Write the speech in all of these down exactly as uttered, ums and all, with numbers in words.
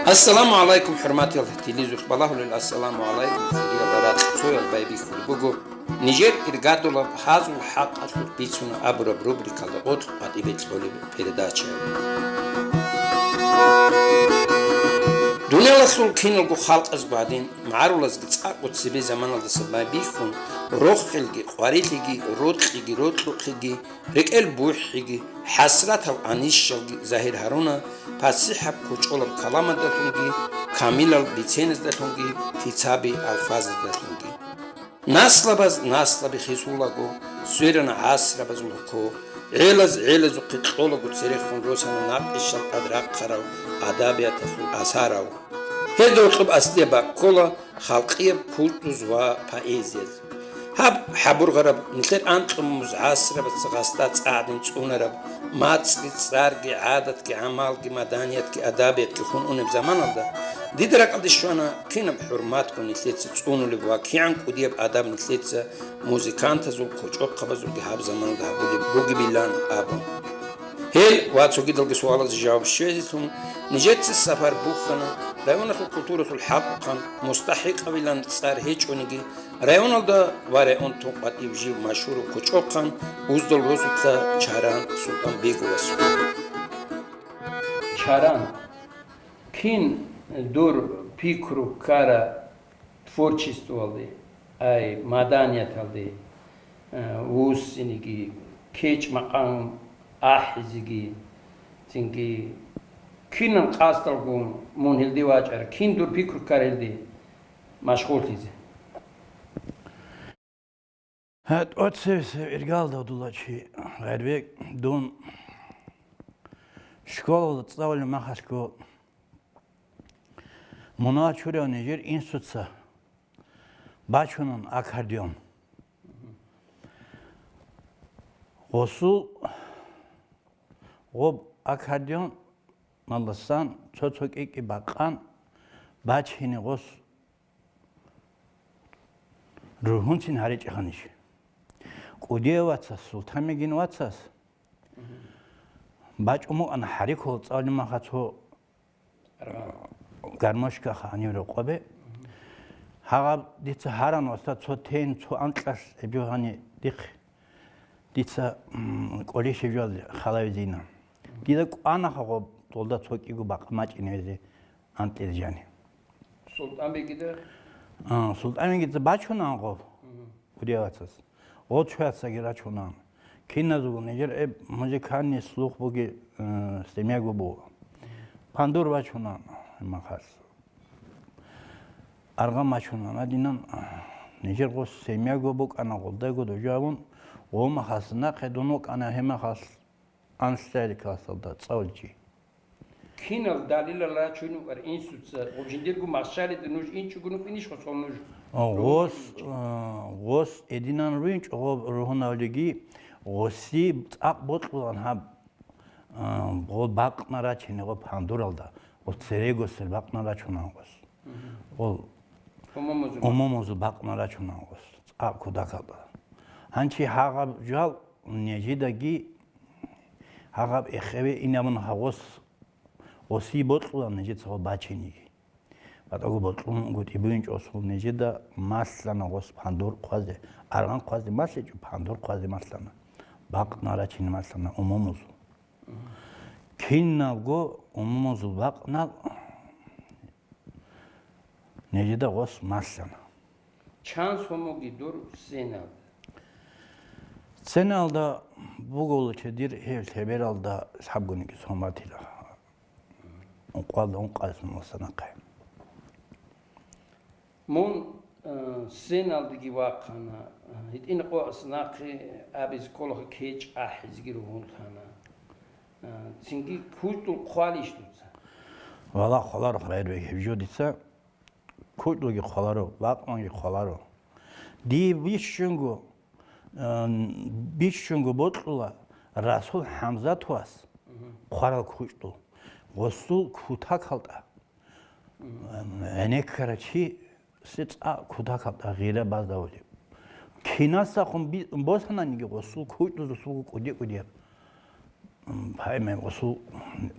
Ассаламу гӀалайкум, хӀурматиял телевизор балагьулел, ассаламу гӀалайкум, хириял ракьцоял. Байбихьулеб буго нижер иргадулаб «Гьазул хӀакъалъулъ бицуна» абураб рубрикалда къотӀ къватӀибе кьолеб передача. Дуниялалъул киналго халкъазго гӀадин, магӀарулазги цӀакъго цебе заманалдаса байбихьун, рохелги, къварилъиги, рокьиги, рокьухъеги, рекӀел бухӀиги, хӀасратал анищалги загьир гьаруна пасихӀаб кочӀолаб каламаздалъунги, камилал биценаздалъунги, кицаби алфазаздалъунги. Наслабаз наслаби хисулаго, сверана гӀасрабазул хьо, гӀелаз гӀелазухъе кьолаго церехун росана накъишал тӀад рахъарал адабияталъул асарал. Гьезда гьоркьоб аслияб баккола халкъияб культуз ва поэзияз. Гьаб хӀабургъараб, нилъер анкьумуз гӀасрабаца гъасда цӀа гӀадин цӀунараб, мацӀги, цӀарги, гӀадатги, гӀамалги, маданиятги, адабиятги хун унеб заманалда, дида ракӀалде щвана кинаб хӀурматго нилъеца цӀунулеб ва кигӀан кӀудияб адаб нилъеца музыкантазул кочӀохъабазулги гьаб заманалда гьабулеб бугебилан абун. Гьел ва цогидалги суалазе жаваб щвезелъун нижеца сапар бухьана районалъул культуралъул хӀакъухъан мустахӀикъабилан цӀар гьечӀониги, районалда ва район тун къватӀив жив машгьурав кочӀохъан уздал росулъа Чаран Султанбеговасул. Чаран, кин дур пикру ккара творчествоялде, ай, маданияталде, э, вуссиниги, кечӀ-макъам ахӀизеги, цинги кинан къасдалгун мун гьелде вачӀара, кин дур пикру ккара гьелде машгъуллъизе? Гьа, тӀоцебесеб иргалда, Абдулла чи, Гъайрбек, дун школалда цӀалулеб махалъго мунагьал чурав нижер инсуца бачунан аккордеон. Гъосул гъоб аккордеоналдасан цо-цо кӀикӀи бакъан бачине гъос рургьунцин гьаричӀеханищ. КӀудияв вацас, Султанбегин вацас, бачӀун букӀана гьариккола цӀалулеб махалъ цо гармошка гьанив рокъобе. Гьагъаб дица гьаран, васда, цо тейн, цо анкьалъ гьеб жо гьани дихъ, дица, м, кӀолищ гьеб жо халавизейилан. Дида кӀвана гъоб, долда цо кӀиго бакъ мачӀиневезе анкьизе жани. Султанбегида? А, Султанбегица бачунан гъоб. Мгм. Кудияв вацас. Гъо чуяцаги рачунан. Киназего нижер эб музыкальный слух буги, э, семьяго буго. Пандур бачунан гьемахалъ. Аргъан бачунан, гьадинан, нижер гъос семьяго букӀана, гъолдаго дожавун, гъомахалъ нахъе дун вукӀана гьемахалъ. Анлъай классалда цӀалулев чи. Кинал далилал рачунев вукӀар инсуца, гъоб жиндирго махщалида нуж инчӀого нукӀинищ гъосул нуж? Гъос, а, гъос эдинан руинчӀо гъоб ругьунавлъиги, гъоси цӀакъ бокьулан гьаб, а, гъо бакъна рачине гъо пандуралда, гъо церегосел бакъна рачунан гъос. Мгм. Гъо умумузул бакъ. Умумузул бакъна рачунан гъос, цӀакъ кудакалда. Гьанчи гьагъаб жал нежидаги гьагъаб эхеве инабун гьагъос гъоси бокьулан нижеца гъо бачиниги. БатӀаго бокьун гутӀи буинчӀосул нижеда малъана гъос пандур хъвазе, аргъан хъвазе малъичӀо, пандур хъвазе малъана, бакъ нарачине малъана умумузул. Кинабго умумузул бакънал нижеда гъос малъана. Чан сомоги дур сценалда? Сценалда буголича дир гьев лъебералда лъабгониги соматила. Ункъвалда ункъалъун васанахъе. Мун, э, сценалдаги вахъана, э, гьитӀина къоас нахъе абизе кколаха кечӀ ахӀизеги ругьунлъана. Э, цинги кучӀдул хъвалищ дуца? Вала, хъваларо, Гъайрбек, гьеб жо дица. КучӀдулги хъваларо, бакънанги хъваларо. Дие бищунго, а, бищунго бокьула Расул ХӀамзатовас хъварал кучӀдул. Гъосул кутакалда, а, гӀенеккарав чи се цӀакъ кутакалда гъира баздавулеб. Кинасахъун би-, босананиги гъосул кучӀдузулъулго кӀуди-кӀудияб, м, гьайме гъосул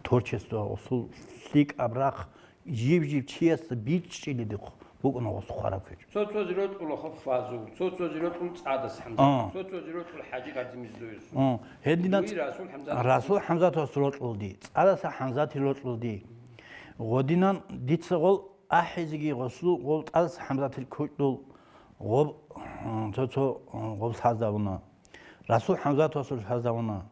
творчество, гъосул лъикӀаб рахъ, жив-жив чиясда бичӀчӀилиде букӀуна гъосул хвараб кечӀ. Цо-цозе рокьула Хоб Фазул, цо-цозе рокьул ЦӀадас ХӀамзат, А. цо-цозе рокьул ХӀажи Гъази Мирзоясул. А, гьединан Дуе Расул ХӀамзат. Расул ХӀамзатас рокьулди, ЦӀадаса ХӀамзатил рокьулди. Гъодинан дица гъол ахӀизеги гъосул, гъол ЦӀадаса ХӀамзатил кучӀдул гъоб, м, цо-цо, м, гъоб лъаздавуна. Расул ХӀамзатасул лъаздавуна.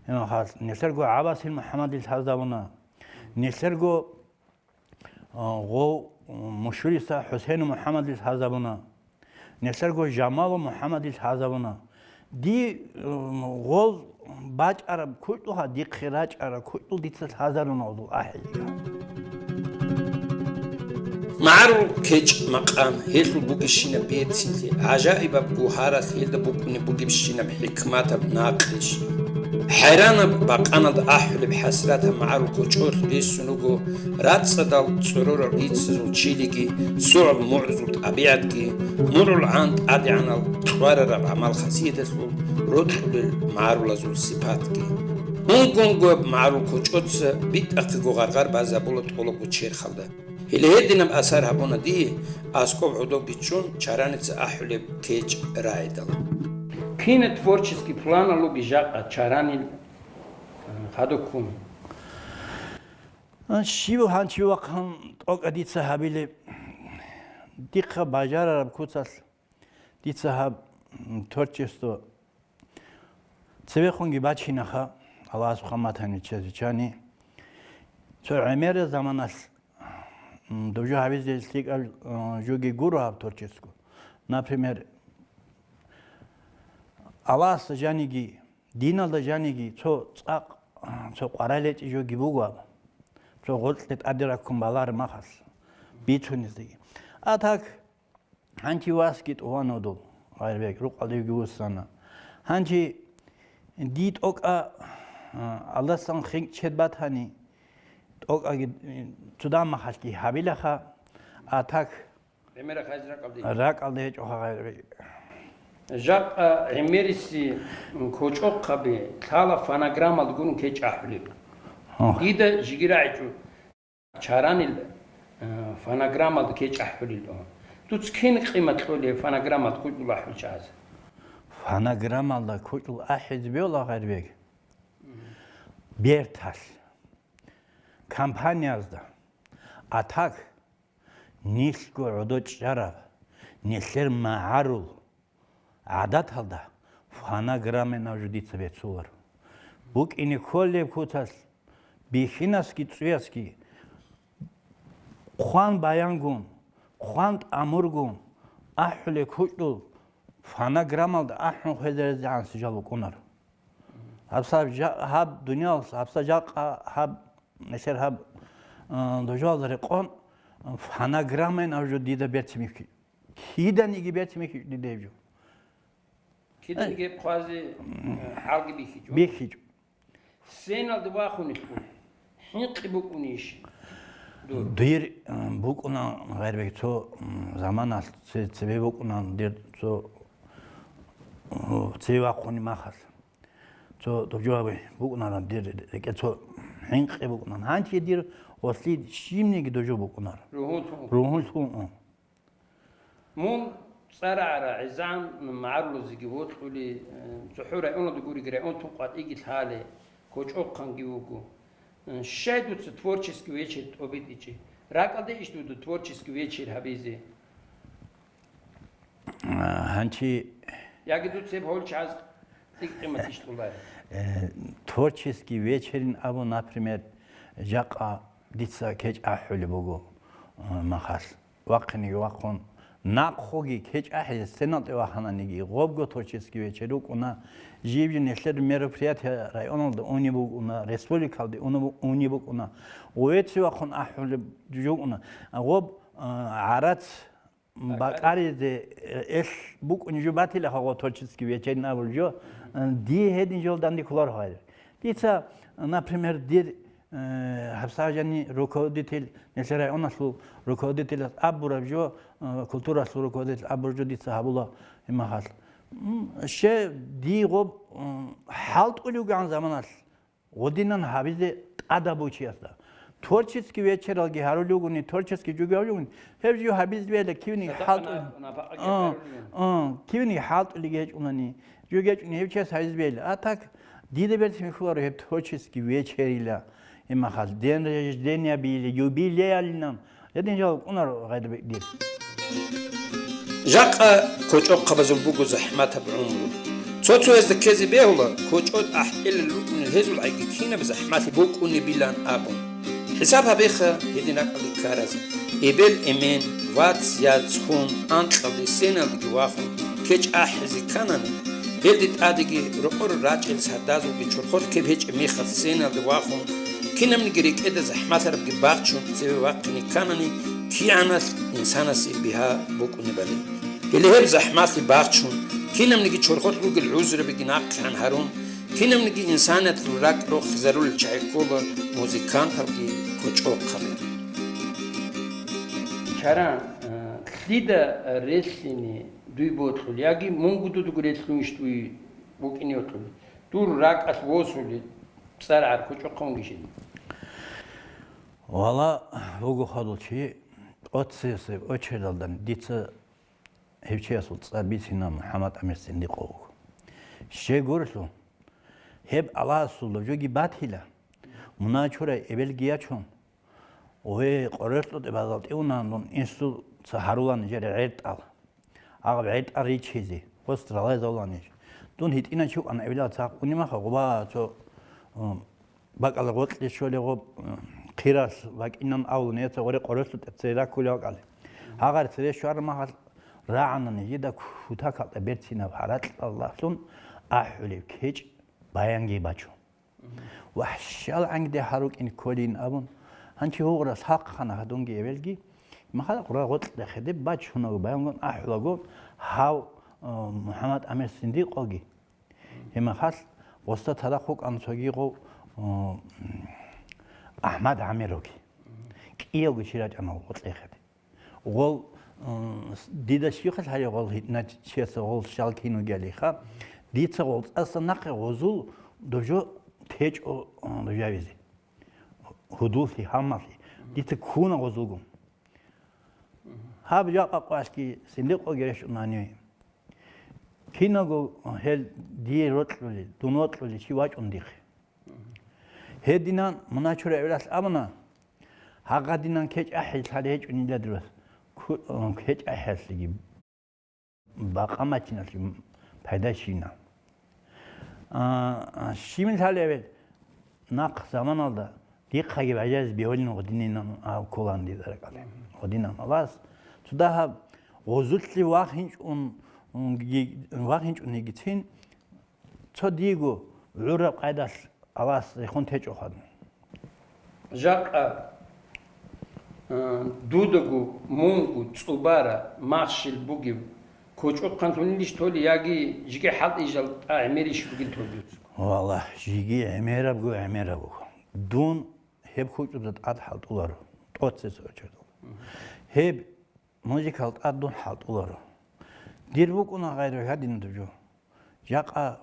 Гьеб мехалъ нилъерго ГӀабасил МухӀаммадил лъаздавуна. Нилъерго Гъов Мушуриса ХӀусейну МухӀаммадил лъазабуна. Нилъерго Жамалу МухӀаммадил лъазабуна. Ди, гъоз бачӀараб кучӀдулха, дихъе рачӀараб кучӀдул дица лъазаруна гъозул ахӀизеги. МагӀарул кечӀ-макъам, гьелъул бугебщинаб берцинлъи, гӀажаибаб гугьаралъ гьелда букӀунеб бугебщинаб хӀикматаб накъиш. ХӀайранаб бакъаналда ахӀулеб хӀасратаб магӀарул кочӀолъ ресун руго рацӀцӀадал цӀорорал рицазул чилиги, сугӀал мугӀрузул тӀабигӀатги, мугӀрулгӀан тӀадегӀанал кьварараб гӀамал-хасияталъул рокьулел магӀарулазул сипатги. Унгонгояб магӀарул кочӀоца битӀахъего гъаргъар базабула тӀолабго черхалда. Гьеле гьединаб асар гьабуна дие, аскӀоб гӀодобги чӀун, чараница ахӀулеб кечӀ рагӀидал. Кинаб творческий планалъуги жакъа чаранил, э, хадуб ккун? А, щив гьанчи вахъан тӀокӀаб дица гьабилеб? Дихъа бажарараб куцалъ дица гьаб, м, творчество цевехунги бачинаха, Аллагьас хъван батани чиясе чани. Цо гӀемераб заманалъ, м, доб жо гьабизе лъикӀаб, м, жоги гуро гьаб творчество. Например, Аллагьасда жаниги, диналда жаниги цо цӀакъ, цо къварал гьечӀеб жоги буго гьаб. Цо гъоркье тӀаде раккун балараб мехалъ бицунездаги. А так, гьанчи васги тӀувана доб, Гъайрбек, рукъалдеги вуссана. Гьанчи ди тӀокӀа, а, Аллагьасдасан хинкӀ чед батани, тӀокӀаги, м, цо дагьаб мехалъги гьабилаха, а так, гӀемераб хӀайз ракӀалде гьечӀо. РакӀалде гьечӀоха, Гъайрбек. Жакъа гӀемериси кочӀохъаби лъала фонограммалда гурун кечӀ ахӀулеб. Гьа. Дида жиги рагӀичӀо. Чаранил, э, фонограммалда кечӀ ахӀулел. Дуца кин къимат кьолеб фонограммалда кучӀдул ахӀулел чагӀаз? Фонограммалда кучӀдул ахӀизе бегьула, Гъайрбек. Берталъ, компаниязда, а так, нилъго гӀодов чӀараб, нилъер магӀарул гӀадаталда фонограммаялда жо дица беццуларо. БукӀине кколеб куцалъ бихьинасги цӀуясги хъван баянгун, хъван тӀамургун ахӀулел кучӀдул фонограммалда ахӀун хвезарезегӀанси жал букӀунаро. Гьабсагьаб жа-, гьаб дуниялалъ, гьабсагьаб жакъа гьаб, нилъер гьаб, а, дожалда рекъон, фонограммаялда жо дида берцин бихьи-, киданиги берцин бихьичӀо дида гьеб жо. Киданиги гьеб хъвазе, э, хӀалги бихьичӀо. БихьичӀо. Сценалде вахунелъул хӀинкъи букӀунищ дур? Дир, э, букӀуна, Гъайрбек, цо, м, заманалъ це-, цебе букӀуна дир цо, э, цеве вахъунеб мехалъ. Цо дожо гьабе букӀунаран дир рекӀе цо хӀинкъи букӀунан. Гьанчи дир ослъи щибниги дожо букӀунар. Ругьун лъун. Ругьун лъун, а. Мун цӀарагӀара гӀезегӀан магӀарулазеги вокьулев, э, цохӀо районалда гуриги, район тун къватӀиги лъалев, кочӀохъанги вуго. Э, щай дуца творческий вечер тӀобитӀичӀеб? РакӀалде ищ дуда творческий вечер гьабизе? А, гьанчи Яги дуца гьеб гьолчагӀаз тӀикӀ-къимат ищтӀуларе? Э, творческий вечерин абун, например, жакъа дица кечӀ ахӀулеб буго, э, мехалъ. Вахъинеги вахъун, нахъеги кечӀ ахӀизе сценалде вахананиги, гъобго творческий вечер рукӀуна, жиб-жиб нилъер мероприятие районалда унеб букӀуна, республикалде унеб-, унеб букӀуна. Гъовеце вахъун ахӀулеб жо букӀуна. Гъоб, э, гӀарац бакӀаризе, э, элъ букӀунеб жо батила гъо творческий вечерин абулеб жо, э, дие гьедин жолда данде кколар гьайр. Дица, например, дир, э, гьабсагӀат жаниб руководитель, нилъер районалъул руководителяс абураб жо, э, культуралъул руководитель абураб жо дица гьабула гьеб мехалъ. М, щай дие гъоб, м, хӀалтӀулев вугеван заманалъ, гъодинан гьабизе тӀадаб бугев чиясда. Творческий вечералги гьарулев вугони, творческий жо гьарулев вугони, гьеб жо гьабизе бегьила, кивниги хӀалтӀулев. А, а, кивниги хӀалтӀулев гьечӀунани, жо гьечӀони гьев чияс гьабизе бегьила. А так, дида берцин хьуларо гьеб творческий вечерила, имахал, день рождения били, юбилеялинан, гьедин жал кӀунаро гъайда бе-, дир. Жакъа кочӀохъабазул буго захӀматаб гӀумру. Цо-цоязда ккезе бегьула, кочӀо тӀахӀдилел рукӀунел гьезул гӀайги кинаб захӀмалъи букӀунебилан абун. ХӀисаб гьабеха гьедин ракӀалде ккараз. Эбел-эмен, вац-яц хун, анкьалде сеналдеги вахун, кечӀ ахӀизе кканани, гьелде тӀадеги рокъор рачӀел сардазулги чорхолъ ккеб гьечӀеб мехалъ сеналде вахун, кинабниги рекӀеда захӀмалъарабги бахчун цеве вахъине кканани, кигӀаналъ инсанасе бигьа букӀунебали. Гьеле гьеб захӀмалъи бахчун, кинабниги чорхолъ ругел гӀузрабиги нахъегӀан гьарун, кинабниги инсанияталъул ракӀ рохизарулел чагӀи ккола музыканталги кочӀохъаби. Чаран, э, лъида релълъине дуй бокьул, яги мунго дудаго релълъунищ дуй букӀине бокьулеб? Дур ракӀалъ восулеб, цӀар гӀаркучӀухъ унгищин? Вала, буго хадул чи, тӀоцесеб очередалда дица гьев чиясул цӀар бицина, МухӀаммад Амир Синдикъов вуго. Щай гурелъул, гьеб Аллагьасул доб жоги батила, муначурай эбелги ячун, ве къоролъутӀе базал тӀивунаан дун инсул ца гьарулан жер гӀертӀал. Агъаб гӀертӀал ричизе, гъос ралайзавуланищ. Дун гьитӀинан чукъан эбелал цахъ унимаха гъуба цо, м, бакӀал гъоркье щоле гъоб, м, хъиралъ бакӀинан авлун, яца гъоре къоролъутӀе цере раккулев вакӀале. Гьагъар цере щвараб махалъ рагӀана нижеда кутакалда берцинаб гьаракьалдалъун ахӀулеб кечӀ баянги бачун. ВахӀшал гӀангде гьарукӀин кколин абун, гьанчи гьугъра сахъана гьадунги эбелги, махалда гъура гъоркьда хедеб бачунаго баянгун ахӀулаго гьав, э, МухӀаммад Амир Синдикъоги. Гьемахалъ гъоста цадахъ вукӀана цогиго, э, АхӀмад ГӀамировги. КӀиявго чи рачӀана гъоркье хеде. Гъол, м, с-, дида щихъа лъалев гъол гьитӀина чияса гъол щал кинугелиха, дица гъол цӀаса нахъе гъозул дожо течӀо, м, дожавизе. Гьудуллъи, гьаммалъи. Дица ккуна гъозулгун. Гьаб жакъа къвалъги Синдикъоги рещтӀунани. Кинаго гьел дие рокьулел, дун вокьулел чи вачӀун дихъе. Гьединан муначура гӀуралъ абуна, гьагъадинан кечӀ ахӀи лъалеб гьечӀунила дурас. Ку-, кечӀ ахӀиялъеги бакъа мачиналъе пайда щина. А, а, щибин лъалеб гьеб? Нахъ заманалда дихъаги бажаризе бегьулин гъодининан аб кколан дида ракӀалде. Гъодинан Аллагьас цо дагьаб гъозулъе вахинчӀун, м, ги-, вахинчӀунигицин, цо диего гӀураб къайдалъ Аллагьас рехун течӀо хадуб. Жакъа, э, дудаго, мунго цӀубара махщел бугеб кочӀохъанлъунилищ толи яги жиги хӀалтӀи жал тӀа гӀемерищ бугин толи дуцаго? Валлагь, жиги гӀемерабго, гӀемерабго. Дун гьеб кучӀуда тӀад хӀалтӀуларо, тӀоцесеб очередалда. Гьеб музыкал тӀад дун хӀалтӀуларо. Дир букӀуна гъайра гьадинаб жо. Жакъа,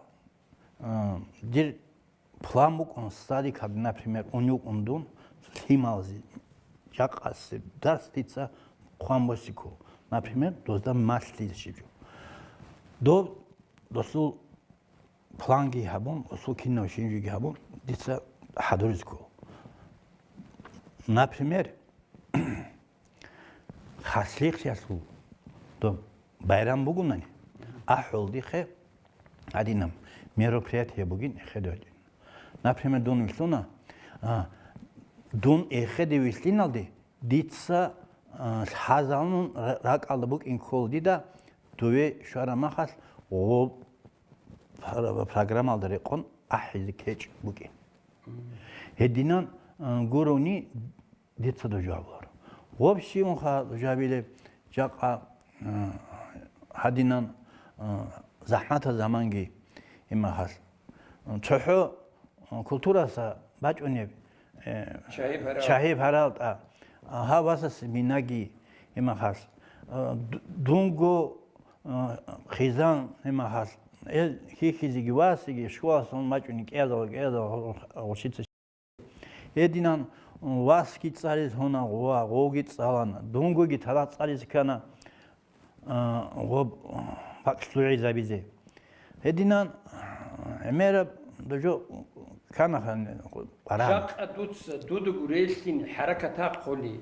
а, дир план букӀун садикалде, например, ун йукӀун дун лъималазе, жакъасеб дарс дица хъван босико, например, дозда малъизе щиб жо. Доб-, досул планги гьабун, досул кинав щинжиги гьабун, дица хӀадуризе ккола. Например, Хаслихъиялъул доб байрам бугунани, ахӀул дихъе гьадинаб мероприятие бугин эхеде гьечӀин. Например, дун вилълъуна, а, дун эхеде вилълъиналде дица, а, лъазалун ра-, ракӀалда букӀин ккола дида, дове щвараб махалъ гъоб пар-, программалда рекъон ахӀизе кечӀ букӀин. Гьединан, а, гурони дица дожо гьабуларо. Гъоб щивунха дожо гьабилеб жакъа, а, гьадинан, а, захӀматаб заманги имахалъ. ЦохӀо, а, культураса бачӀунеб, э, чагьи-парал. Чагьи-парал тӀа. А, гьав васас минаги имахалъ. А, д-, дунго, а, хизан имахалъ. Э, хьихьизеги васиги школасан бачӀуни кӀиязал, кӀиязал гъурщица. Гьединан васги цӀализе гьуна, гъова, гъовги цӀалана, дунгоги тарагъ цӀализе ккана, а, гъоб бакълъугӀизабизе. Гьединан гӀемераб дожо кканаха къварагьан. Жакъа дуца, дудаго релълъин хӀаракат ахъули,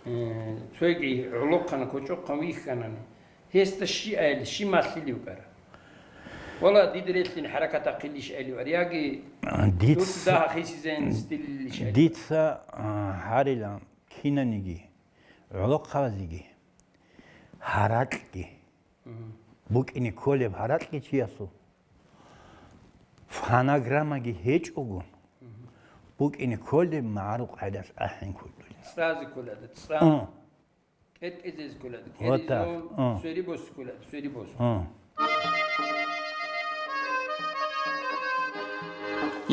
э, цоги гӀолохъана кочӀохъан вихьанани, гьесда щиб айли, щиб малъилев вукӀара? Вала, дида релълъин хӀаракат ахъилищ айли вукӀара, яги диц-, дуца дагьа хисизейин стилилищ айли вукӀара? Дица, а, гьарила кинаниги, гӀолохъабазеги, гьаракьги, букӀине кколеб гьаракьги чиясул, фонограммаги гьечӀого, букӀине кколеб магӀарул къайдалъ ахӀен кколеб. ЦӀазе кколада, цӀа. Ун. КӀетӀезез кколада, вот так. КӀеризун, ун. Сверибос кколада, сверибос. Ун.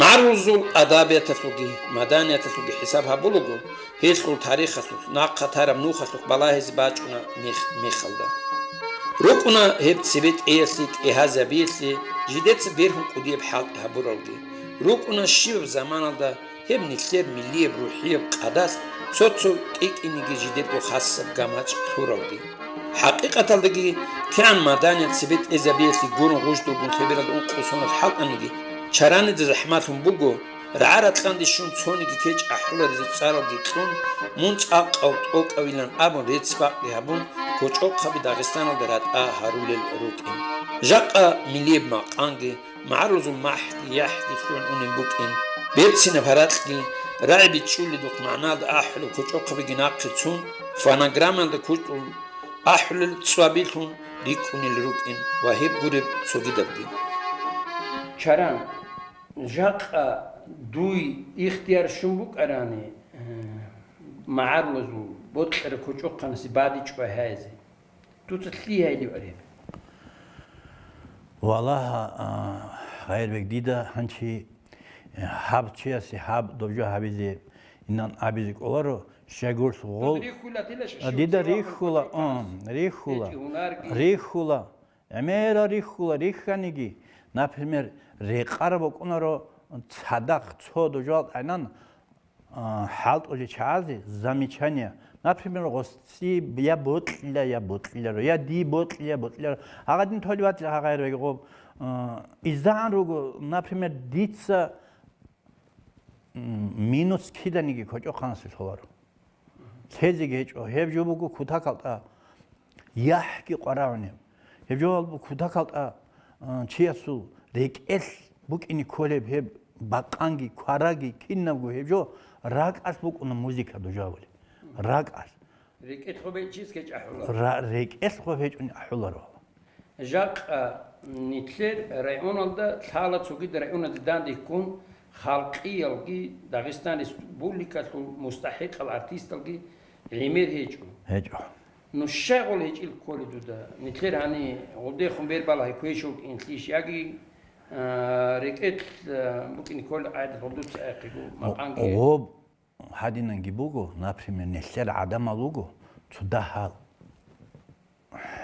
МагӀарулазул адабияталъулги маданияталъулги хӀисаб гьабулаго, гьелъул тарихалъулъ, нахъа тараб нухалъулъ балагьизе бачӀуна мих-, михалда. РукӀуна гьеб цебетӀеялъе, тӀегьазабиялъе жидеца бергьун кӀудияб хӀалтӀи гьабуралги. РукӀуна щибаб заманалда гьеб нилъер миллияб рухӀияб къадалъ цо-цо кӀикӀиниги жидерго хасаб гамачӀ лъуралги. ХӀакъикъаталдаги, кигӀан маданият цебетӀезабиялъе гурун гъуждулгун лъебералда ункъо соналъ хӀалтӀаниги, чаранида захӀмалъун буго, рагӀа-ракьанде щун цониги кечӀ ахӀуларизе цӀаралги кьун, мун цӀакъав тӀокӀавилан абун, рецц-бакъги гьабун, кочӀохъаби Дагъистаналда ратӀа гьарулел рукӀин. Жакъа миллияб макъамги, магӀарулазул махӀги, яхӀги лъугӀун унеб букӀин. Берцинаб гьаракьги, рагӀи бичӀчӀуледухъ магӀналда ахӀулеб кочӀохъабиги нахъе цун, фонограммаялда кучӀдул ахӀулел цӀвабилъун рикӀкӀунел рукӀин ва гьеб гуреб цогидабги. Чаран, жакъа дуй ихтияр щун букӀарани, э, магӀарулазул бокьараб кочӀохъанасе бадичӀо гьайзе. Дуца лъие гьайли вареб? Валлагь, а, Гъайрбек, дида гьанчи, э, гьаб чиясе гьаб доб жо гьабизе, инан абизе кӀоларо, щайгурелъул гъол. Дуца рихьулатила ш-, а, дида щив рихьула, цевахъ ун, рихьула, гьечӀи гьунарги. Рихьула, гӀемерал рихьула, рихьаниги, например, рекъараб букӀунаро цадахъ цо доб жоялда гӀайнан, а, хӀалтӀулел чагӀазе замечание, например, гъосие я бокьила, я бокьиларо, я ди бокьила, я бокьиларо. Гьагъадин толеб батила гьагъайрабаги гъоб, а, изагӀан руго, например, дица, м, минус киданиги кочӀохъанасе лъоларо. Лъезеги гьечӀо, гьеб жо буго кутакалда яхӀги къварагӀунеб. Гьеб жо гьалбу кутакалда, а, чиясул рекӀелъ букӀине кколеб гьеб бакъанги, квараги, кинабго гьеб жо ракӀалъ букӀуна музыка дужавали. РакӀалъ. РекӀелъ гъоб гьечӀис гьечӀ ахӀула. Ра-, рекӀелъ гъоб гьечӀун ахӀуларо. Жакъа нилъер районалда лъала цогид районазе дандеккун халкъиялги Дагъистан Республикалъул мустахӀикъал артисталги гӀемер гьечӀо. ГьечӀо. Нуж щай гъол гьечӀил кколеб дуда? Нилъер гьани гъудехун бербалагьи квешав кӀинлъищ яги, а, рекӀелъ, а, букӀине кколеб къайдалъ гъудуца ахъего макъанги? Гъоб гьадинанги буго, например, нилъер гӀадамал руго, цо дагьал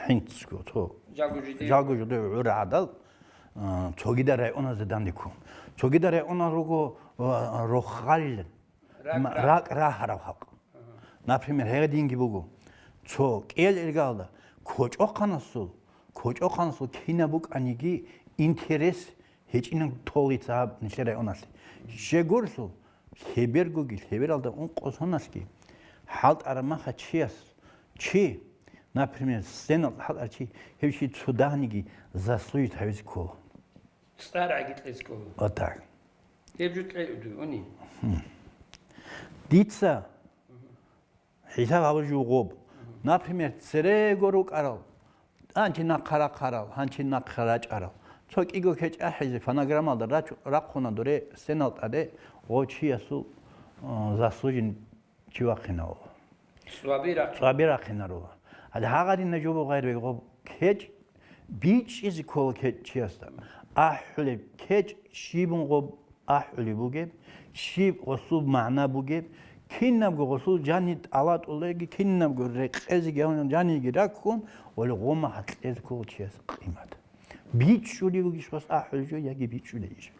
хӀинцго, цо жалго жидер. Жалго жидер гӀура гӀадал, а, цогида районазе дандеккун. Цогида районал руго, а, рохалилан. РакӀ, м-, ракӀ. РакӀ рагьараб халкъ. Ага. Например, гьединги буго. Цо кӀел иргалда кочӀохъанасул, кочӀохъанасул кинаб букӀаниги интерес гьечӀинан толица гьаб нилъер районалъе. Щегорлъул, лъебергоги лъебералда ункъо соналъги хӀалтӀараб маха чияс, чи, например, сценалда хӀалтӀарав чи, гьев чи цо дагьниги заслужить гьавизе ккола. ЦӀар гӀаги кьезе ккола. Вот так. Гьеб жо кьей уду, уни? Хм. Дица хӀисаб гьабуж вугъуб. Например, церего рукӀарал, гьанчи нахъа рахъарал, гьанчи нахъа рачӀарал. Цо кӀиго кечӀ ахӀизе фонограммалда рач-, рахъуна дуре сценал тӀаде гъов чиясул, а, заслужен чи вахъинавула. ЦӀваби рахъ-. ЦӀваби рахъинарула. Гьале гьагъадина жо бугъайригъуб кечӀ, бичӀчӀизе ккола кечӀ чиясда. АхӀулеб кечӀ щибунгъуб ахӀулеб бугеб, щиб гъосул магӀна бугеб, кинабго гъосул жани тӀалатӀулеги, кинабго рекъезеги гьавун жаниги раккун, вали гъома гьакьезе ккола чияс къимат. БичӀчӀулев вугищ гъос ахӀулев жо яги бичӀчӀулейищ?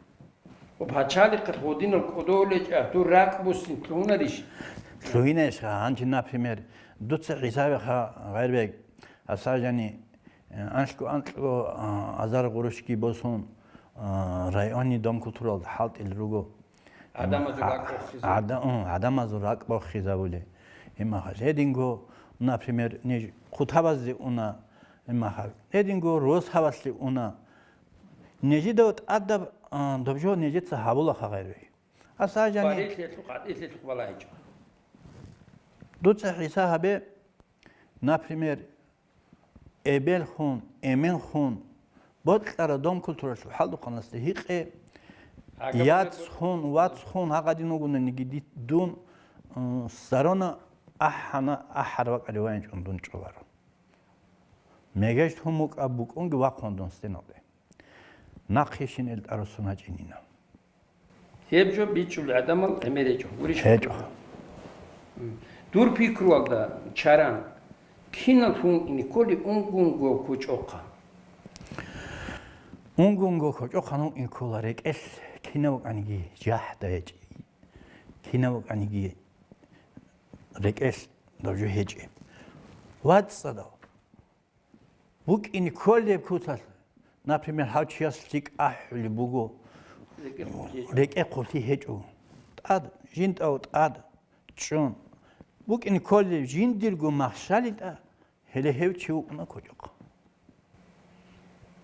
Пачалихъалъ гъодинал кӀодолечӀа дур ракӀ буссин лъугьунарищ? Лъугьинайищха, гьанже, например, дуца ГӀисавиха гъайрбек, асажани, э, анлъго-анкьго, а, азар гъурущги босун, а, районный дом культуралда хӀалтӀил руго. Гьадамазул ракӀ бохизаб. Гьада-, ун, гьадамазул ракӀ бохизабули. Имахал гьединго, например, ниж хъутабазде уна, имахал гьединго росабалъе уна. Нижеда тӀадаб, а, доб жо нижеца гьабулаха гъайрбек. Асажани. Барилъелъухъ, гӀатӀилъелъухъ балагьичӀо. Дуца хӀиса гьабе, например, эбелхун, эменхун, бокьараб дом культуралъул хӀалтӀухъанасда гьикъе, яцхун, вацхун, гьагъадин вугонаниги ди-, дун, м, сарона ахӀана, ахӀар бакӀари вайинчӀун дун чӀоларо. Мегеж тун мукӀаб букӀунги вахъун дун стеналде. Нахъе щин ил тӀарусун гьачӀинина. Гьеб жо бичӀчӀулел гӀадамал гӀемер гьечӀо, гурищ? ГьечӀо. М. Дур пикруялда чаран, киналлъун ине кколеб унгунго кочӀохъа? Унгунго кочӀохъан вукӀин ккола рекӀелъ кинав вукӀаниги жахӀда гьечӀи, кинав вукӀаниги рекӀелъ дов жо гьечӀи. ВацӀцӀадав. БукӀине кколеб куцалъ, например, гьав чияс лъикӀ ахӀулеб буго, рекӀехъулъи гьечӀо. ТӀад, жинтӀав тӀад чӀун. БукӀине кколеб жиндирго махщалин тӀа, гьеле гьев чи вукӀуна кочӀохъ.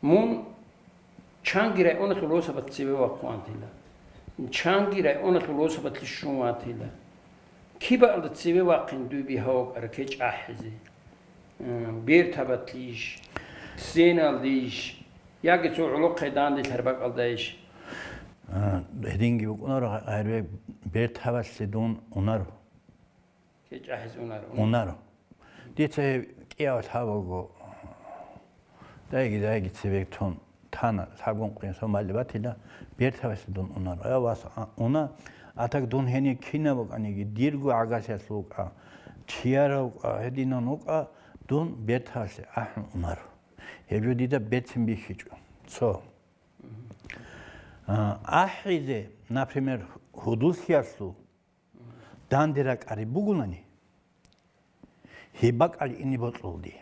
Мун чанги районалъул росабаз цеве вахъун ватила. Чанги районалъул росабалъе щун ватила. Кибаалда цеве вахъин дуе бигьа вукӀара кечӀ ахӀизе? М, бертабалъейищ, сценалдейищ, яги цо гӀолохъе данделъараб бакӀалдайищ? А, гьединги букӀунаро, гъайрбек, бертабалъе дун унаро. КечӀ ахӀизе унаро. Унаро. Дица гьеб кӀиявалъ гьабаго, дайги-дайги цебе тун тана, лъабгун къуинсан балли батила, бертабалъе дун унаро. Я вас, а, уна, а так дун гьенир кинаб букӀаниги, дирго гӀагарлъиялъ вукӀа, чияр вукӀа, гьединан вукӀа, дун бертабалъе ахӀун унаро. Гьеб жо дида берцин бихьичӀо. Цо. А, ахӀизе, например, гьудуллъиялъул, данде ракӀараб бугунани, гьеб бакӀалде ине бокьулди,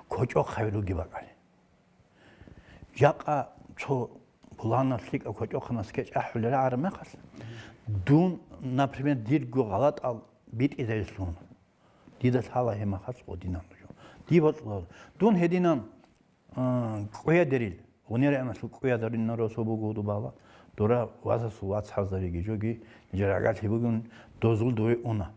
кочӀохъаби руги бакӀалде. Жакъа цо пуланав лъикӀав кочӀохъанас кечӀ ахӀулел рагӀараб мехалъ, дун, например, дирго гъалатӀал битӀизайилъун, дида лъала гьеб мехалъ гъодинан жо. Дие бокьула. Дун гьединан А, кӀуядерил, гъунир районалъул кӀуядерил росу буго дубала. Дора вазасул вацгӀалзабиги жоги, нижер гӀагарлъи бугин, дозул дове уна.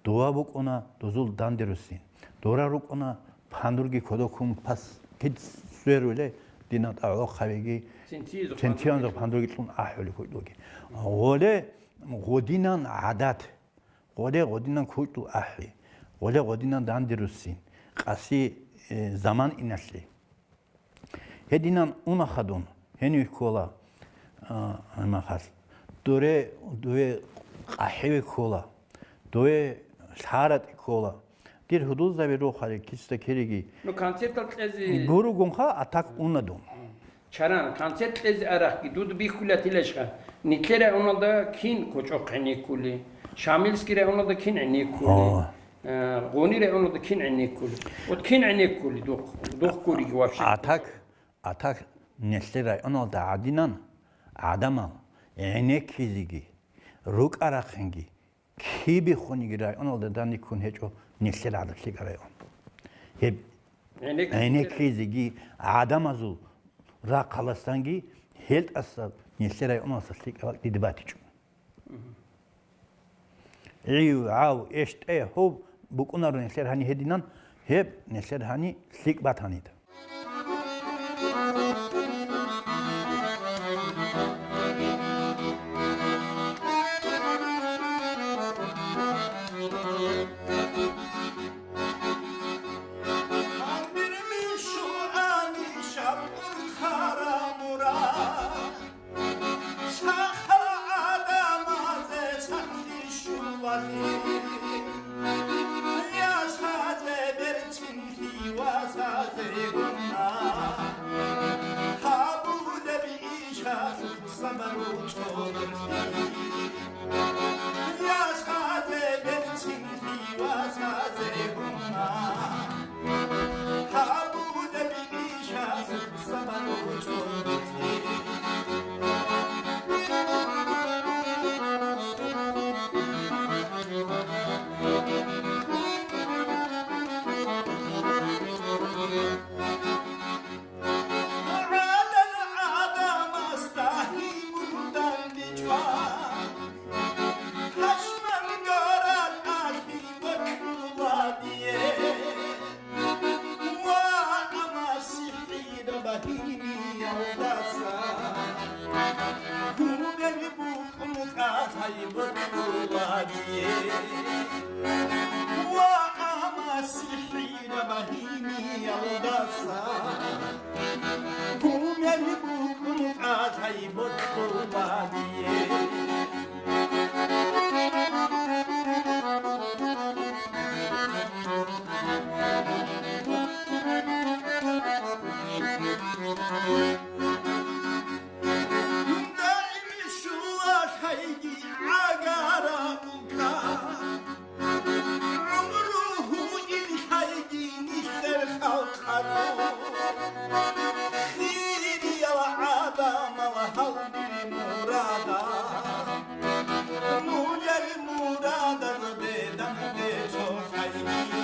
Дова букӀуна дозул данде руссин. Дора рукӀуна пандурги кодоккун пас кид сверуле, динан тӀагӀолохъабиги, цинцинзухъ пандурги кьун ахӀули кутӀуги. Гъоле гъодинан гӀадат. Гъоле гъодинан кучӀдул ахӀи, гъоле гъодинан данде руссин, къаси, э, заман иналъе. Гьединан унаха дун, гьенив ккола, а, гьамахалъ. Дуре, дуе къахӀиве ккола, дуе лъаратӀи ккола. Дир гьудулзаби рухъали киста кириги. Ну, концертал кьезе. Гуругунха, а так уна дун. Чаран, концерт кьезе арахъги, дуда бихьулатилаша, нилъер районалда кин кочӀохъ гӀенеккули, Шамилский районалда кин гӀенеккули, О. э, Гъуни районалда кин гӀенеккули. Вот кин гӀенеккули, духъ-, духъ гуриги вообще. А так, а так нилъер районалда гӀадинан гӀадамал гӀенеккизеги, рукӀа-рахъинги, кибехуниги районалда данде ккун гьечӀо нилъер гӀадаб лъикӀаб район. Гьеб гӀенеккизе-, гӀенеккизеги гӀадамазул рахъаласанги гьел тӀаса нилъер районалдаса лъикӀаб бакӀ дида батичӀо. Мгм. ГӀив, гӀав, эш, тӀе, гьоб букӀунаро нилъер гьани гьединан, гьеб нилъер гьани лъикӀ батанида. Сахал гӀадамазе сахлъи щулалъи, ясазе берцинлъи васазе гьуна. Гьабулеб ишалъ сабру цӀоло Ва амма сихӀираб гьимиялдаса гумер букӀун кӀалъай бокьула дие. Даим щулалъайги гӀагараб бука, гӀумру гьуинлъайги нилъер халкъалъул. Хириял гӀадамал гьалбир мурада, нулер мурадазде данде цохӀайги.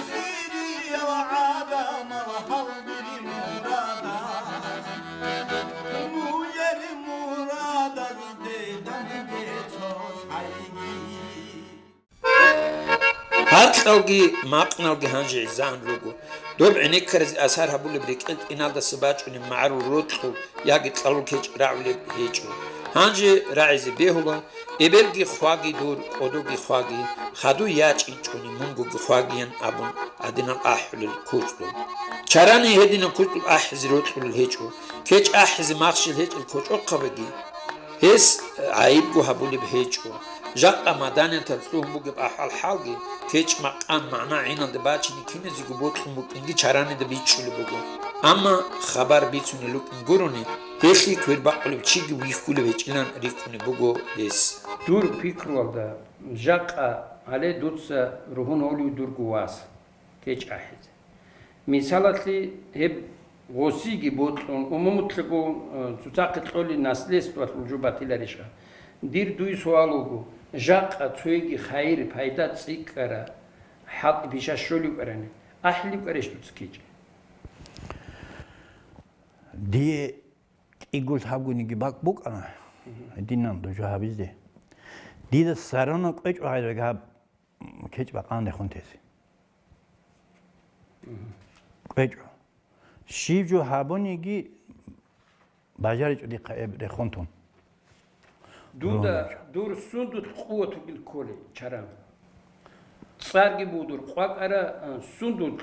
Хириял гӀадамал гьалбир мурада, нулер мурадазде данде цохӀайги. Гьаркьалги макъналги гьанже гӀезегӀан руго. Доб гӀенеккаразе асар гьабулеб рекӀел тӀиналдаса бачӀунеб магӀарул рокьул яги кьалул кечӀ рагӀулеб гьечӀо. Гьанже рагӀизе бегьула, эбелги хваги дур, кӀодоги хваги, хадуй ячӀинчӀони мунгоги хвагиян абун гьадинал ахӀулел кучӀдул. Чарани гьединал кучӀдул ахӀизе рокьулел гьечӀо, кечӀ ахӀизе махщел гьечӀел кочӀохъабиги гьес гӀайибго гьабулеб гьечӀо. Жакъа маданияталъ лъугьун бугеб ахӀвал-хӀалги, кечӀ-макъан магӀна гӀиналде бачине киназего бокьун букӀинги чаранида бичӀчӀулеб буго. Амма хабар бицунел рукӀин гурони, гьелъие квербакъулев чиги вихьулев гьечӀилан рикӀкӀунеб буго гьес. Дур пикруялда, жакъа гьале дуца ругьун гьолев дурго вас кечӀ ахӀизе. Мисалалъе, гьеб гъосиги бокьун, умумулъего, э, цоцахъе кьолин наследстволъул жо батиларищха? Дир дуй суал вуго, жакъа цоги хайир-пайда цӀикӀкӀара хӀалтӀи-пиша щолев кӀарани, ахӀилев кӀарищ дуца кечӀ? Дие кӀиго лъабгониги бакӀ букӀана, гьединан дужа гьабизе. Дида сарана кьвечӀо гьайрага гьаб кечӀ бакъан рехун тезе. КьвечӀо. Щиб жо гьабуниги бажаричӀо дихъа эб рехун тун. Дуда дур сундулъ къуват бугел кколей, чаран? ЦӀарги буго дур къвакӀара, а, сундулъ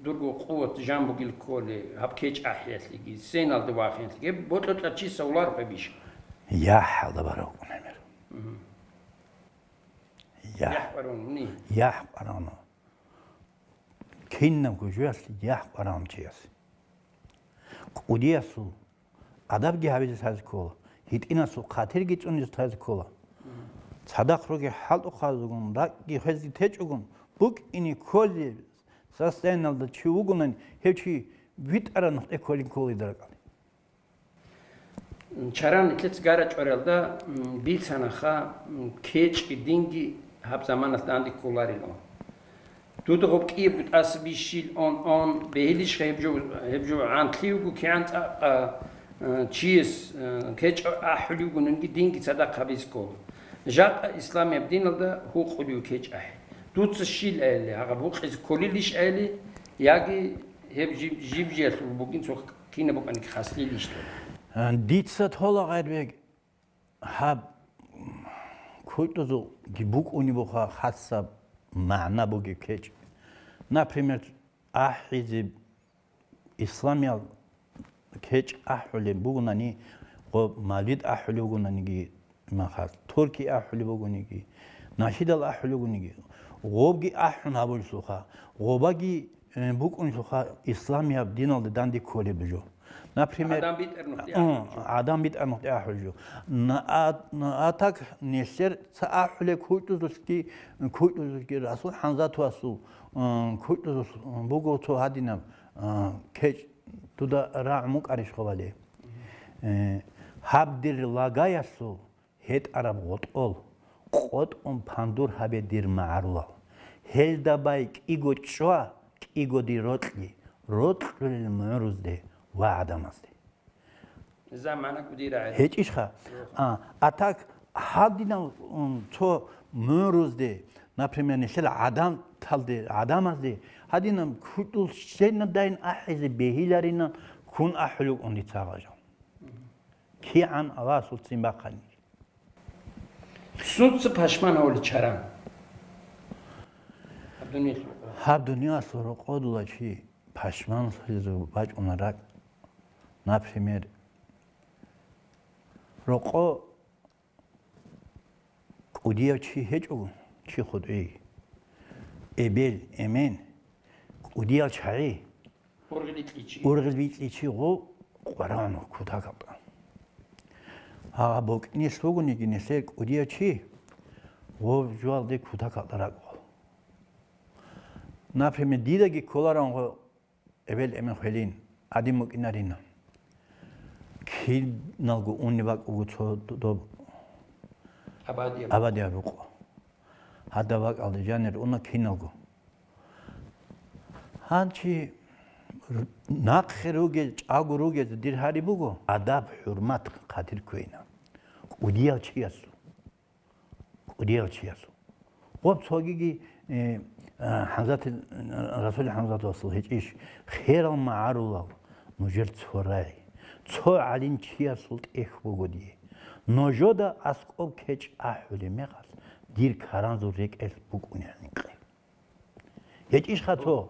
дурго къуват жан бугел кколей, гьаб кечӀ ахӀиялъеги, сеналде вахиналъеги, гьеб бокьа-кьа чи савлар гьебищ? ЯхӀалда барав кӀун гӀемер. Мгм. ЯхӀ. ЯхӀ баравни? ЯхӀ баравна. Кинабго жоялъ яхӀ къварагӀун чияс. КӀудиясул адабги гьабизе лъазе ккола, гьитӀинасул хъатирги цӀунизе лъазе ккола. Цадахъ ругел хӀалтӀухъазегун, ракӀги хвезги течӀогун, букӀине кколеб состояниялда чи вугонани, гьев чи витӀараб нухде кколин кколида ракӀалде. Чаран нилъеца гара чӀваралда, м, бицанаха, м, кечӀи динги гьаб заманалъ данде кколарилан. Дуда гъоб кӀиябго тӀаса бищил он, он, бегьилищха гьеб жо, гьеб жо гӀантлъи вуго кигӀан цӀакъ, а, а, чияс, а, кечӀ ахӀулев вугонанги динги цадахъ гьабизе ккола. Жакъа исламияб диналда гьукъулев кечӀ ахӀи. Дуца щил айли, гьагъаб гьукъизе кколилищ айли, яги гьеб жиб-, жиб-жиялъул бугин цо кинаб букӀаниги хаслъилищ дур? Дица тола, Гъайрбек, гьаб кутӀузулги букӀунеб буха хасаб магӀна бугеб кечӀ. Например, ахӀизе исламиял кечӀ ахӀулеб бугунани, гъоб мавлид ахӀулеб бугунаниги, Махас, турки ахӀулеб бугониги, нахидал ахӀулеб бугониги, гъобги ахӀун гьабулелъулха, гъобаги, э, букӀунелъулха исламияб диналде данде кколеб жо. Например, Адам битӀарнухъе м, ахӀулеб жо. Адам битӀарнухъе ахӀулеб жо. На-, а-, на-, а так нилъер ца ахӀулеб кутӀузулъги, кутӀузулъги Расул ХӀамзатовасул, м, кутӀузулъ буго цо гьадинаб, а, кечӀ, дуда рагӀун букӀарищ хъубали? Э, гьаб дир лагаялъул гьетӀараб гъотӀол, къотӀун пандур гьабе дир магӀарулал. Гьелда бай кӀиго чӀва, кӀиго дир рокьи, рокьулел мугӀрузде ва гӀадамазде. Замана кӀудира гӀела. ГьечӀищха? Йо. А, а так, гьадинав, м, цо мугӀрузде, например, нилъер гӀадамталде, гӀадамазде, гьадинаб кутӀул щенадайин ахӀизе бегьиларинан ккун ахӀулев вукӀун дица гъажал. КигӀан Аллагьасул ццин бахъани. Сунца пашман гьавулел чаран? Гьаб дуниялъул рокъо. Гьаб дуниялъул рокъодула чи пашманлъизе бачӀуна ракӀ, например, рокъо кӀудияв чи гьечӀо, чи хутӀи, эбел, эмен, кӀудиял чагӀи, Ургъил бикьичи. Ургъил бикьичи гъо къварагӀун кутакалда. Гьагъа бокӀнилъ вугониги нилъер кӀудияв чи, гъо жугьалде кутакалда ракӀо. Например, дидаги кколаран гъо эбел-эмен хвелин, гӀадин букӀинарина. Киналго унеб бакӀ буго цо доб Абадияб. Абадияб рукъо. Гьадаб бакӀалде жанир уна киналго. Гьанчи р-, нахъе ругел, чӀаго ругел дир гьари буго, адаб-хӀурмат хъатир кквейна. КӀудияв чиясул. КӀудияв чиясул. Гъоб цогиги, э, а, ХӀамзатил, Расул ХӀамзатовасул гьечӀищ, херал магӀарулал нужер цо рагӀи, цо гӀалим чиясул тӀехь буго дие. Нужеда аскӀоб кечӀ ахӀулеб мехалъ, дир каранзул рекӀелъ букӀуни гьанкъи. ГьечӀищха цо?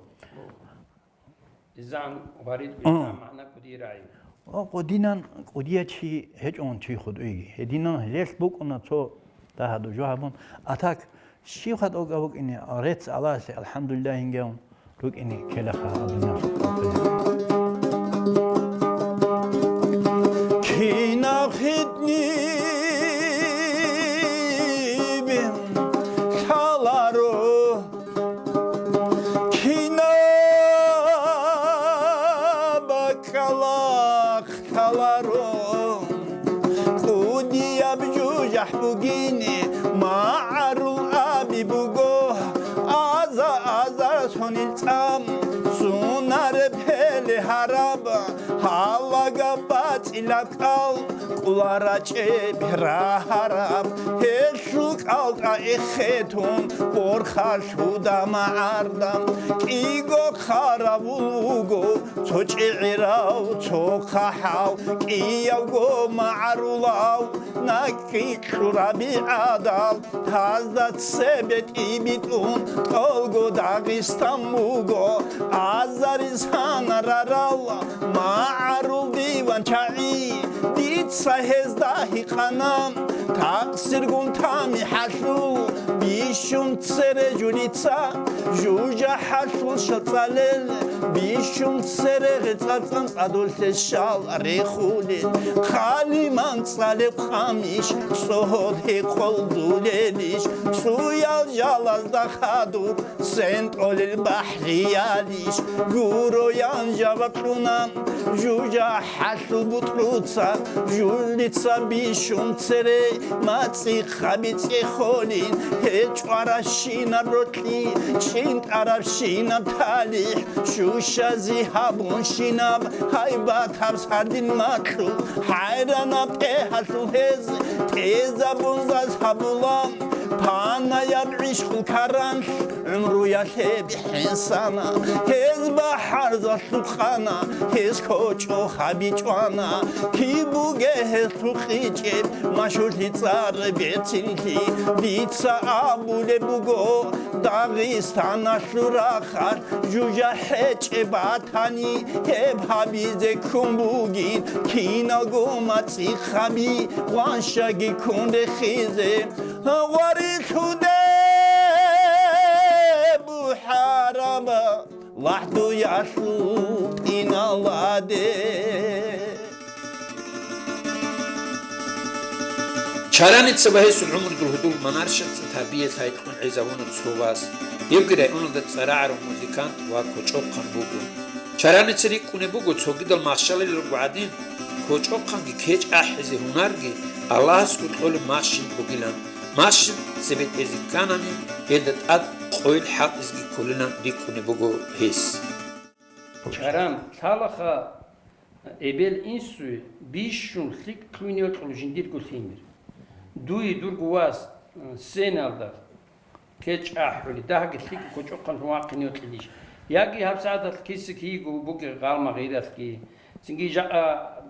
Изан гъварид М. изан магӀна кӀудияб рагӀи. О, кӀудинан кӀудияв чи гьечӀон чи хутӀуйги. Гьединан гьелъ букӀуна цо дагьаб жо гьабун. А так, щибха тӀокӀаб букӀине, рецц Аллагьасе, алхӀамдулиллагь, гьингевун рукӀине ккелаха гьаб дуниялалъул къотӀи. Кинаб хитӀнибе лъаларо, кинаб бакӀалахъ лъаларо, кӀудияб жужахӀ бугин магӀарул аби буго, аза-азар сонил цӀам сунареб гьеле гьараб, гьалагаб бацӀилаб кӀал къуларачӀеб рагьараб, гьелъул кӀалтӀа эхетун борхалъуда магӀарда. КӀиго хъаравул вуго цо чӀегӀерав, цо хъахӀав, кӀиявго магӀарулав, накӀкӀи кьураби гӀадал, гьазда цебетӀи битӀун тӀолго Дагъистан буго, азарис гьанарарал магӀарул диван чагӀи. Дица гьезда гьикъана, такъсиргун тамихӀалъул бищун цере жуница, жужахӀалъул шацӀалел бищун цере гъецӀацӀан цӀадулъе щал рехулел, хъалиман цӀалеб къамиш цӀогьол гьекъолдулелищ, цуял жалазда хадуб сентӀолел бахӀриялищ, гуроян жаваб кьуна жужахӀалъул бутӀруца, жулица бищун цере мацӀихъаби цӀехолин, гьечӀваращинаб рокьи, чӀинтӀарабщинаб талихӀ, щущази гьабунщинаб гьайбатаб сардил макьу, хӀайранаб тӀегьалъул гьез тӀезабун заз гьабула, панаяб гӀишкъул каранлъ гӀумруялъе бихӀинсана, гьез бахӀарзалъухъана, гьез кочӀо гьабичӀвана, киб буге гьелъул къичӀеб машгьурлъи цӀар бецинлъи. Дица абулеб буго, Дагъистаналъул рахъалъ жужа хӀечӀеб батани, гьеб гьабизе ккун бугин киналго мацӀихъаби, гъваншаги ккун рехизе. Гъварилъуде бухӀараб лахӀдуялъул тӀиналаде. Чараница ва гьесул гӀумрудул гьудул Манаршаца тарбиялъ гьайкьун гӀезавуна цо вас, гьевги районалда цӀарагӀарав музыкант ва кочӀохъан буго. Чараница рикӀкӀунеб буго, цогидал махщалил руго гӀадин, кочӀохъанги кечӀ ахӀизе гьунарги Аллагьасго кьолеб махщел бугилан. Махщел цебетӀезе кканани, гьелда тӀад къойил хӀалтӀизги кколилан рикӀкӀунеб буго гьес. Чаран, лъалаха эбел-инсуе бищун лъикӀ кьуйне йокьула жиндирго лъимер. Дуе дурго вас, э, сеналда кечӀ ахӀулеб, дагьги лъикӀ кочӀохъанлъун вахъине йокьилищ? Яги гьабсагӀаталъ киса-киего бугеб гъалмагъиралъги, цинги жакъа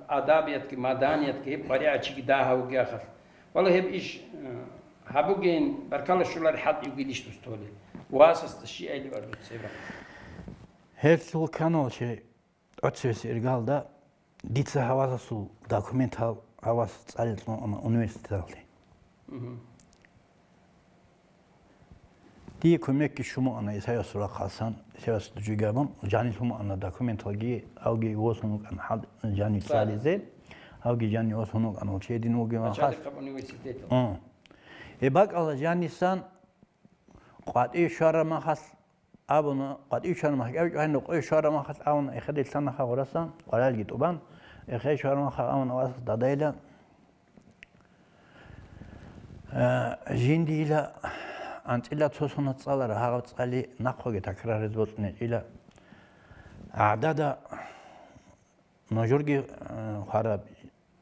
адабиятги, маданиятги, гьеб къваригӀачиги дагьав вугехалъ. Валлагь, гьеб иш, э, Гьабугин, баркала щолари хӀалтӀи вугилищ дус толел? Васасда щиб айилан дуца гьеб рахъ? Гьелъул канал чи тӀоцевес иргалда дица гьавасасул документал гьавас цӀалел цӀуна университеталде. Мгм. Дие кумекги щун букӀана Исаевасул рахъалсан, Исаевас дужиги абун, жанив лъун букӀана документалги, авги восун вукӀана хӀал-, жанив цӀализе, авги жанив восун вукӀана, учедин вугев вахъас. Начальникаб университетал. О. Гьеб бакӀалда жанисан къватӀив щвараб махалъ абуна, къватӀив щвараб махалъ, гьанив къватӀив щвараб махалъ абуна, эхеде лъанаха гъурасан, къваралги тӀубан, эхеде щвараб махалъ абуна, вас дадайила, Э, жиндила анцӀила цо соназ цӀалара, гьагъаб цӀали нахъеги такрарризе бокьун гьечӀила. ГӀадада нужерги, э, хвараб,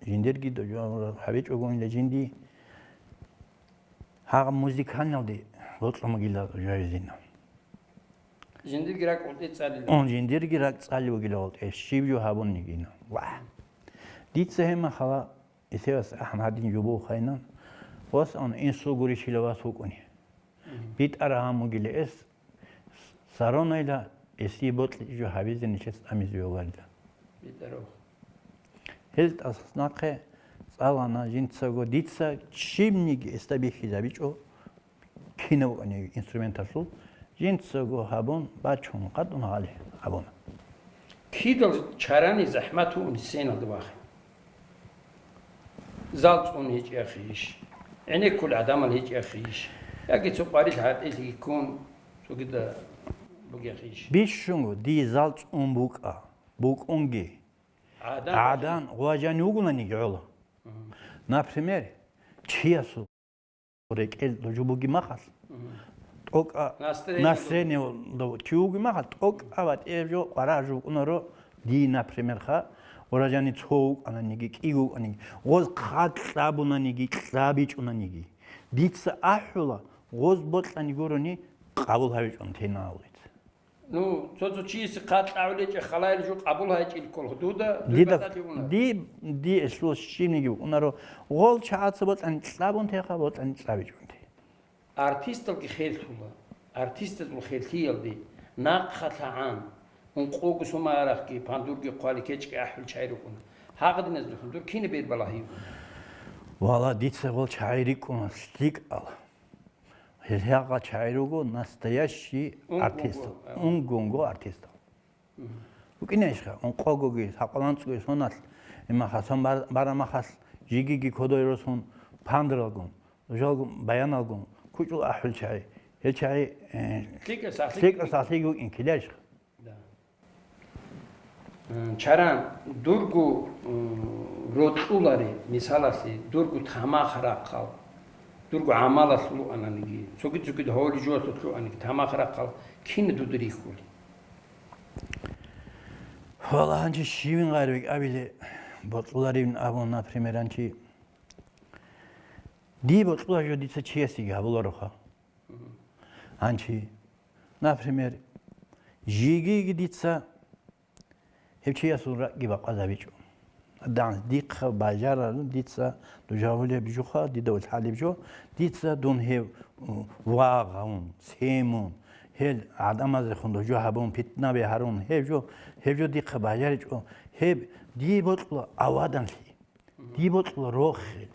жиндирги ду-, гьабичӀого инда жинди гьагъаб музыкальналде бокьун бугила жавизина. Жиндирги ракӀ гъутӀи цӀалила. Он жиндирги ракӀ цӀали бугила гъутӀи, щиб жо гьабунигина. Ва! Дица гьеб махала Исаевас ахӀан гьадин жубу хайнан, вас ан инсул гурищила вас вукӀуни. Мгм. БитӀараб гьамугила эс, саронайла эсие бокьичӀо гьабизе нилъец тӀамизе йогалила. БитӀарав. Гьел тӀасас нахъе цӀалана жинцаго, дица щибниги эсда бихьизабичӀо, кинаб букӀаниги инструменталъул, жинцаго гьабун, бачун, къадун гьале абуна. Кидал чарани захӀмат вугӀун сценалда вахъин. Зал цӀун гьечӀеяхъейищ? ГӀенеккул гӀадамал гьечӀеяхъейищ? Яги цо къварилъ гӀатӀилъги ккун цогида бугеяхъейищ? Бищунго дие зал цӀун букӀа, букӀунги. ГӀадан, гӀадан, гъважани вугунаниги гӀола. Мгм. Например, чиясул рекӀел дожо буги махалъ, Мгм. тӀокӀа настроение настроение дов чи вуги махалъ, тӀокӀа ва тӀев жо къварагӀ жо букӀунаро, дие, например, ха, гъважани цо вукӀананиги, кӀиго вукӀаниги, гъоз хъат кьабунаниги, кьабичӀунаниги. Дица ахӀула, гъоз бокьани гурони къабул гьавичӀун тейна гьавлица. Ну, цо-цо чиясе хъат кьабулечӀеб халаил жо къабул гьайчӀел ккола. Дуда дур Дида, батӀалъи уна. Ди, ди эслъул щибниги унаро, гъол чагӀаца бокьани кьабун теха, бокьани кьабичӀунте. Артисталги херлъула. Артистазул херлъиялде нахъа лъагӀан, ункъого сумарахъги, пандурги хъвали кечӀги ахӀул чай рукӀуна. Гьагъадиназда хун дур кина бербалагьи вугун? Вала, дица гъол чагӀи рикӀкӀуна лъикӀал. Гьел гьагъа чагӀи руго настоящий Унгунго, артист. А. Унгунго артист. Мгм. ВукӀине ишха, ункъогоги, сакъаланцӀгоги соналъ, имахасан бар-, барамахалъ, жигиги кодой росун, пандралгун, жалгун, баяналгун, кучӀул ахӀул чагӀи. Гьел чагӀи, э, лъикӀа сахлъи лъикӀа сахлъиги вукӀин килешха. Да. М, чаран, дурго, м, рокьулари, мисалалъе, дурго тамах рахъал, дурго гӀамалалъ лугьананиги, цоги-цогид гьоли-жоялъулъ лугьаниги, тамах рахъал кин дуда рихьулел? Вала, гьанчи щивин гъайрвекӀ абиле бокьуларин абун, например, гьанчи дие бокьула жо дица чиясеги гьабулароха. Гьанчи, например, жигиги дица гьев чиясул ракӀги бакъазабичӀо. Данс дихъа бажарарун дица дужа гьулеб жуха, дида ул хӀалеб жо, дица дун гьев, у, вагъун, семун, гьел гӀадамазехун дужа гьабун, питнаби гьарун, гьев жо, гьев жо дихъа бажаричӀо, гьеб дие бокьула аваданлъи. Дие бокьула рохел.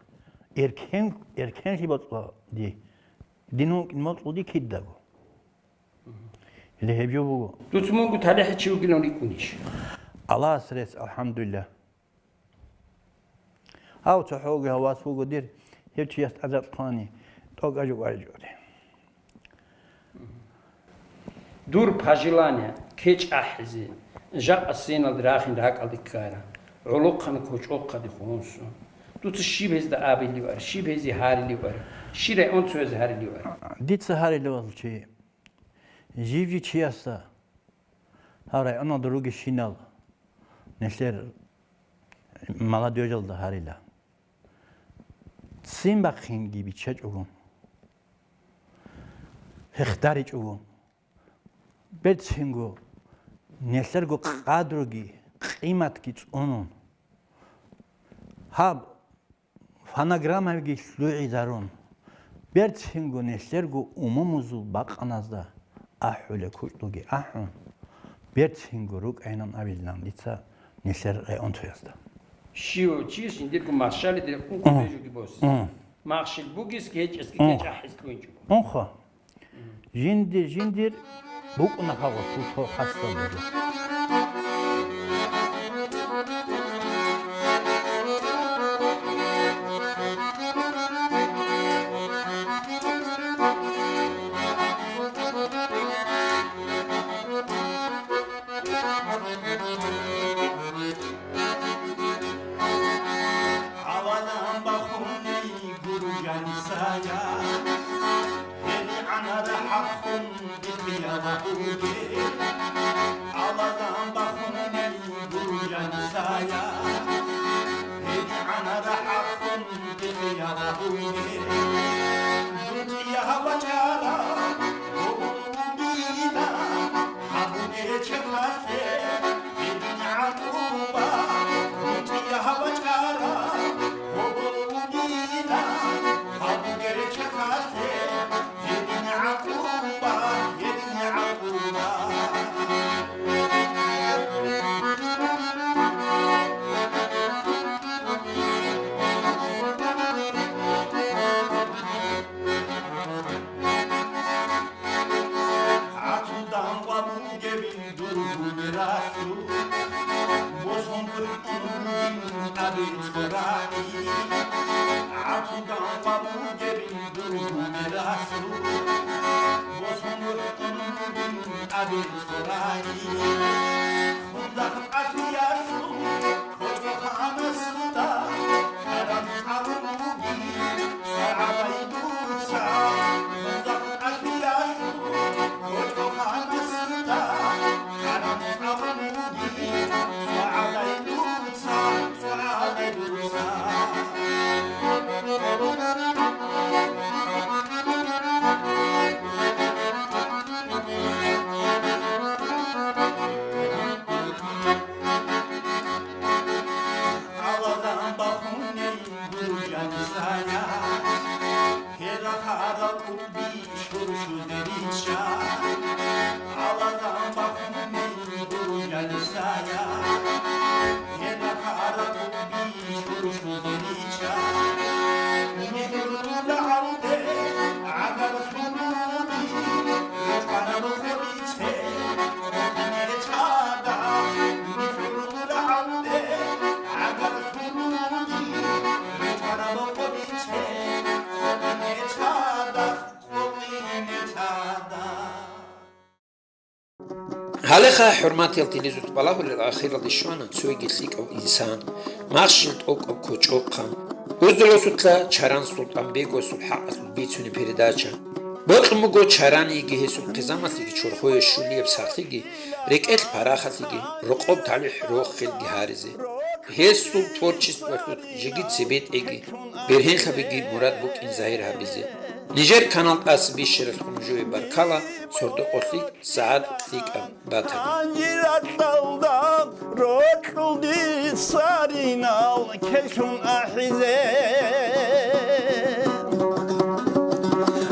Эркен, эркенлъи бокьула дие. Дин вукӀин бокьула дие кидаго. Гьеле гьеб жо буго. Дуца мунго талихӀичи вугилан рикӀкӀунищ? Аллагьас рес, алхӀамдулиллагь. Гьав цохӀоги гьавас вуго дир, гьев чияс тӀаде кьани, тӀокӀаб жо гьечӀони. Дур пожелание, кечӀ ахӀизе, жакъа сценалде рахин ракӀалде ккара, гӀолохъанаб кочӀохъаде хунсун. Дуца щиб гьезда абилевари, щиб гьезие гьарилевари, щиб районцоязе гьарилевари? Дица гьарилевал чи, жив-жив чиясда, гьав районалда ругищинал, нилъер молодёжалда гьарила. Ццин бахъинги биччачӀого, хехдаричӀого, берцинго нилъерго къадруги къиматги цӀунун, гьаб фонограммаги лъугӀизарун, Берцинго нилъерго умумузул бакъаназда ахӀулеб кучӀдулги ахӀун, берцинго рукӀайилан абилан дица нилъер районтуязда. Щив чи жиндирго махщалидер ункъо Мгм. бежуги босизе. Мгм. Махщел бугесги гьечӀесги Мгм. кечӀахӀес лъугьинчӀого. Мгм. Жиндир, жиндир букӀуна гьагъулъул хасабазул. Гьавалан бахуней гуру жанисая, гьенигӀан рахӀатхун дихъе ябагьуге. Гьавалан бахуней гуру жанисая, гьенигӀан рахӀатхун дихъе ябагьуге. Дун цӀия гьабачӀара, гьоболугила, гьабуге черхалъе. ГӀатудан къвабулгебин дур гумералъул, босун бухӀун бугин абе цӀорани. ГӀатудан къвабулгебин дур гумералъул, босун бухӀун бугин абе цӀорани. Хунда хатӀалъиялъул кочӀоханасда, каран цӀалуги цӀагӀалай дуца. Хунда хатӀалъиялъул кочӀоханасда, каран цӀалуги цӀагӀалай дуца, цӀагӀалай дуца. Аллагьан бахуней гуру жанисая, херахъ гьарал кӀудби шуршуде ричча. Аллагьан бахуней гуру жанисая, херахъ гьарал кӀудби шуршуде ричча. Нихьула гьалде гӀагарлъун руги, рукъанаб хъулице, хъулине цада. Нихьула гьалде гӀагарлъун руги, рукъанаб хъулице, хъулине цада, хъулине цада. Гьалеха, хӀурматиял телезут, балагьулел ахиралде щвана цоги лъикӀав инсан, махщел тӀокӀаб кочӀохъан. Уздуласулъа Чаран Султанбеговасул хӀакъалъулъ бицунеб передача. Бокьун буго Чараниеги гьесул хъизамалъеги чорхое щулияб сахлъиги, рекӀелъ парахалъиги, рокъоб талихӀ рохелги гьаризе. Гьесул творчествоялъулъ жеги цебетӀеги, бергьенлъабиги мурад букӀин загьир гьабизе. Нижер канал тӀаса бищаралъухъ нужее баркала, сордо-къо лъикӀ сагӀат лъикӀаб батаги. Гьанжи ракьалда рокьулди саринал ккелъун ахӀизе.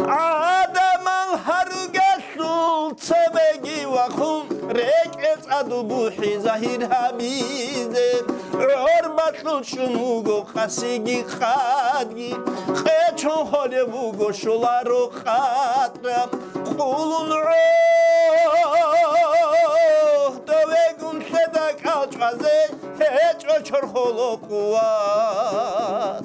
ГӀадамал гьаругалъул цебеги вахъун, рекӀел цӀадул бухӀи загьир гьабизе. ГӀорбалъул чӀун вуго къасиги къадги, къечун холев вуго щоларо къатӀра. Къулун гӀодовегун лъеда кӀал чӀвазе, гьечӀо чорхоло къуват,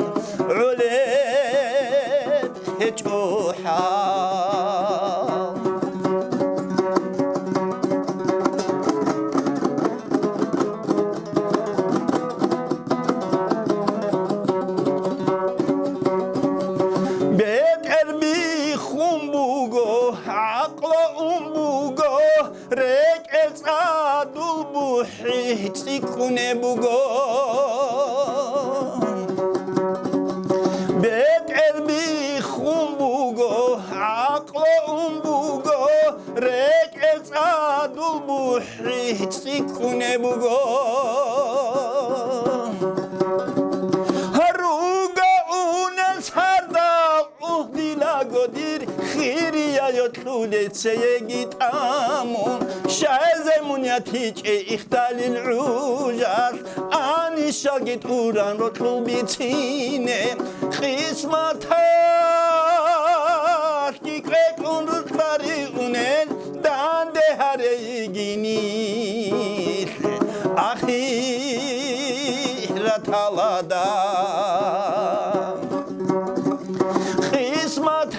гӀолеб гьечӀо хӀал. БетӀер биххун буго, гӀакълу ун буго, рекӀел цӀадул бухӀи цӀикӀкӀунеб буго. БетӀер биххун буго, гӀакълу ун буго, рекӀел цӀадул бухӀи цӀикӀкӀунеб буго. Руго унес гьардал угьдилаго Дир хирияе кьулей цееги тӀамун, щайзе мун ятичӀей ихдалил гӀужалъ, анищалги тӀуран рокьул бицине, къисматалъги кьекьун рукьари унел данде гьарей йигинилъ ахираталада. Къисмат